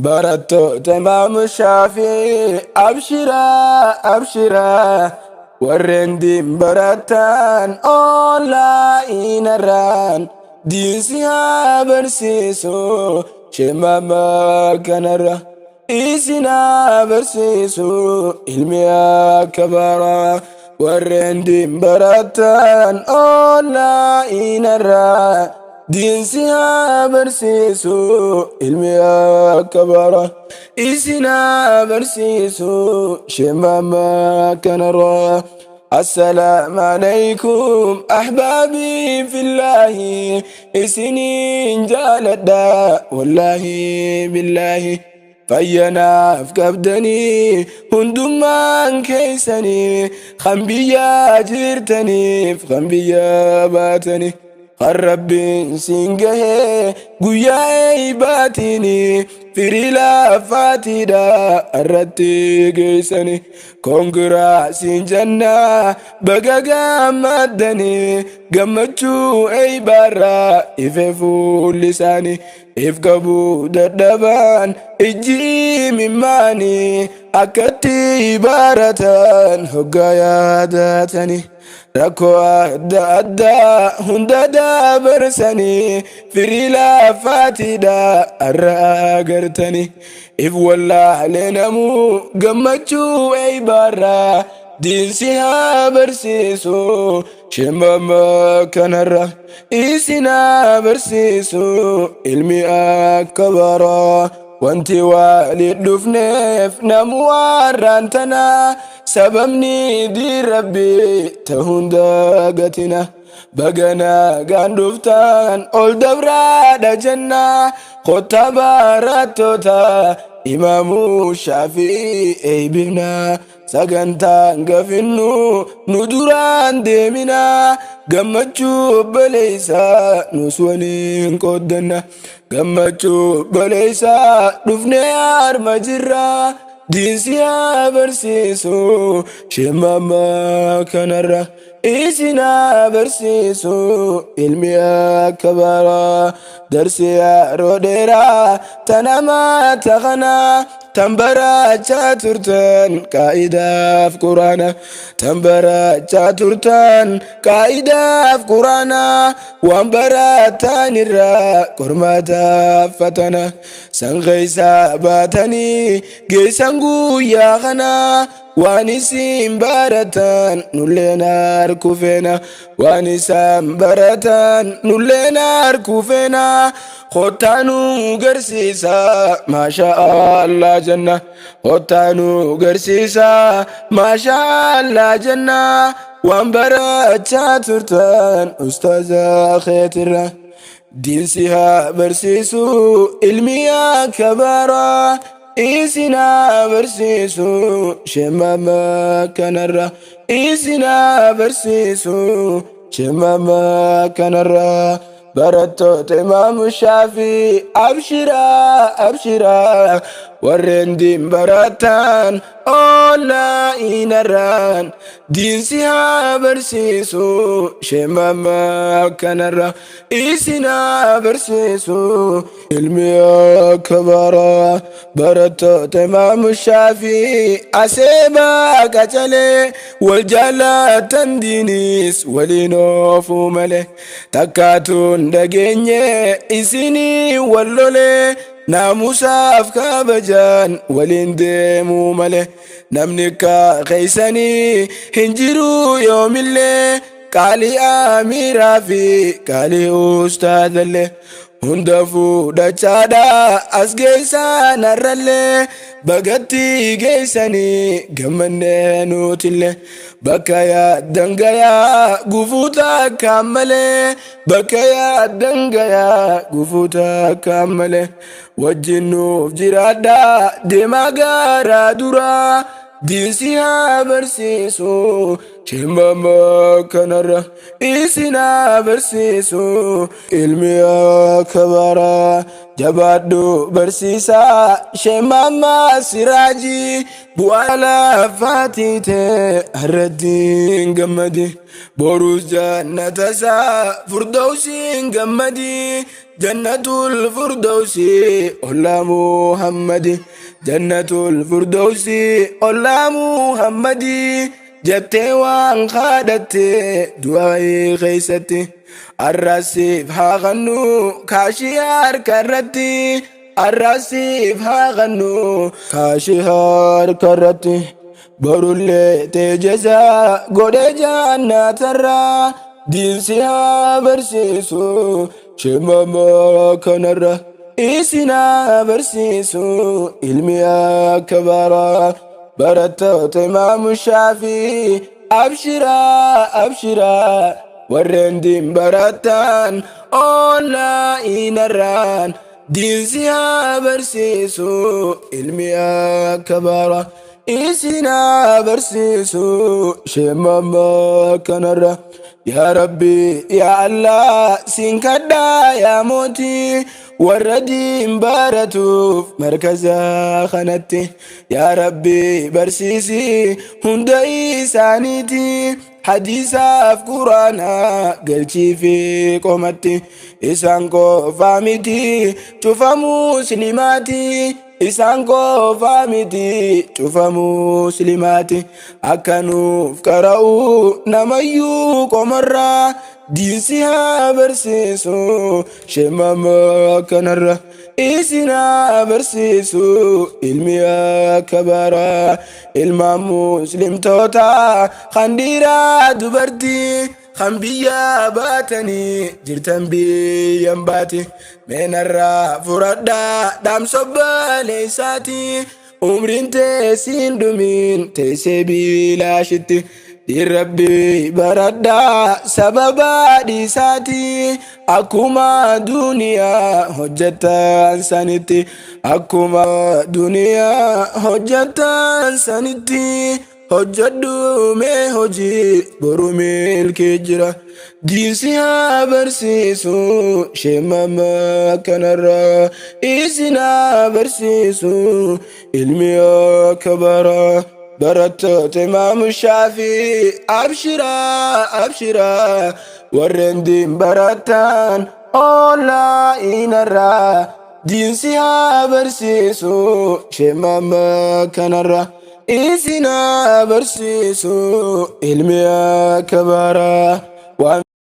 Barattoota Imaamu Shaafii abshiraa abshiraa warreen diin baratan onlaayinarraan diin si haa barsiisu shemama kanarra isin haa barsiisu ilmi akka baraa warreen diin baratan onlaayinarraa diin si haa barsiisu ilmi akka bara isin haa barsiisu shemama kanarraa. السلام عليكم أحبابي في الله إسنين جالدا والله بالله fayyanaaf qabdanii hundummaan keeysanii kan biyyaa jirtaniif kan biyyaa baatanii kan Rabbiin siin gahee guyyaa eeybaatiini firii laafaatiidha irratti geeysanii kongiraa siin jannaa baga gammaddanii gammachuu eeybaarraa ife fuulli isaanii if qabuu dadhaban ijji mimmaanii akkatti baratan hoggaa yaadatanii rakkoo adda addaa hunda dabarsanii firii laafaatiidha har'a agartanii if wallaalee namuu gammachuu eeybaarraa diin si haa barsiisu shemama kanarra isin haa barsiisu ilmi akka baraa wanti walit dhufneef namu warraan tana sababni diin Rabbi ta'uun dagatina baga nagaan dhuftan ol dabraadha jenna kottaa barattoota Imaamu Shaafii eeybifna sagantaan gafinnu nu duraan deemina gammachuu obboleessaa nus waliin qooddanna gammachuu obboleessaa dhufnee harma jirra diin si haa barsiisu shemama kanarra isin haa barsiisu ilmi akka baraa darsii yeroo dheeraa tanamaa takanaa tan barachaa turtan qaa'idaaf quraana tan barachaa turtan qaa'idaaf quraana waan barataan irraa qormaataaf fatana san keeysaa baatanii geessan guyyaa kana waan isin baratan nulleen harkuu feena waan isaan baratan nulleen harkuu feena kottaa nu garsiisa maasha Allah jenna kottaa nu garsiisa maasha Allah jenna waan barachaa turtan ustaaza keetirra diin si haa barsiisu ilmi akka baraa isin haa barsiisu shemama kanarra isin haa barsiisu shemama kanarra barattoota Imaamu Shaafii abshiraa abshiraa warreen diin baratan onlaayinarraan diin si haa barsiisu shemama kanarra isin haa barsiisu ilmi akka baraa barattoota Imaamu Shaafii aseebaa qacalee wal jaalatan diinis waliin oofuu malee takkaatuun dhageenye isinii wal lolee naamusaaf kabajaan waliin deemuu malee namni akka keeysanii hin jiru yoomillee qaalii amiiraa fi qaalii ustaazallee hunda fuudhachaadha as geessan har'allee bagatti geessanii gammannee nutillee bakka yaaddan gayaa gufuu takkaan malee bakka yaaddan gayaa gufuu takkaan malee wajjin nuuf jiraadha deemaa garaa duraa diin si haa barsiisu shemama kanarra isin haa barsiisu ilmi akka baraa jabaadhu barsiisaa shemama siraajii bu'aa lafaatiite har'attiin gammadi boruus jannata isaa furdawsiin gammadi. Jannatul Firdawsi ollaa Muhammadi, Jannatul Firdawsi ollaa Muhammadi jettee waan kadhatte du'aa'ii keessatti. Arrasiif haa kannu kaashii harka irratti, arrasiif haa kannu kaashii harka irratti. Borullee teejesaa godhee jannatarraa, diinsi haa barsiisu shemama kanarra. Isin haa barsiisu ilmi akka baraa. Barattoota Imaamu Shaafii, abshiraa abshiraa. Warreen diin barattan onlaayinarraan, diinsi haa barsiisu ilmi akka baraa. Isin haa barsiisu shemama kanarra. Yaa Rabbi, yaa Allah, siin kadhaa yaa mootii, warra diin baratuuf markaza kanatti. Yaa Rabbi, barsiisi hunda isaaniiti hadiisaaf Quraanaa galchii fi qomatti. Isaan qofaa miti, cufa muslimaati. Isaan qofaa miti, cufa muslimaati. Akka nuuf qara'u namayyuu qomarraa, diinsi haa barsiisu shemama kanarra. Isin haa barsiisu ilmi akka baraa. Ilmaan muslimtoota kan dhiiraa dubartii, kan biyya baatanii jirtan biyyan baati, meenarraa furadhaa dhaamsa obboleessaati. Umriin teessiin dhumin teessee bilaashitti. Rabbi baradhaa sababa dhiisaati, akkuma duniyaa hojjetan sanitti, akkuma duniyaa hojjetan sanitti hojjedhu mee hojii, boru milkii jira. Diinsi haa barsiisu shemama kanarra. Isin haa barsiisu ilmi akka baraa. Barattoota Imaamu Shaafii, abshiraa abshiraa. Warreen diin barattan onlaayinarraa, diinsi haa barsiisu shemama kanarra. Isin haa barsiisu ilmi akka baraa. Waan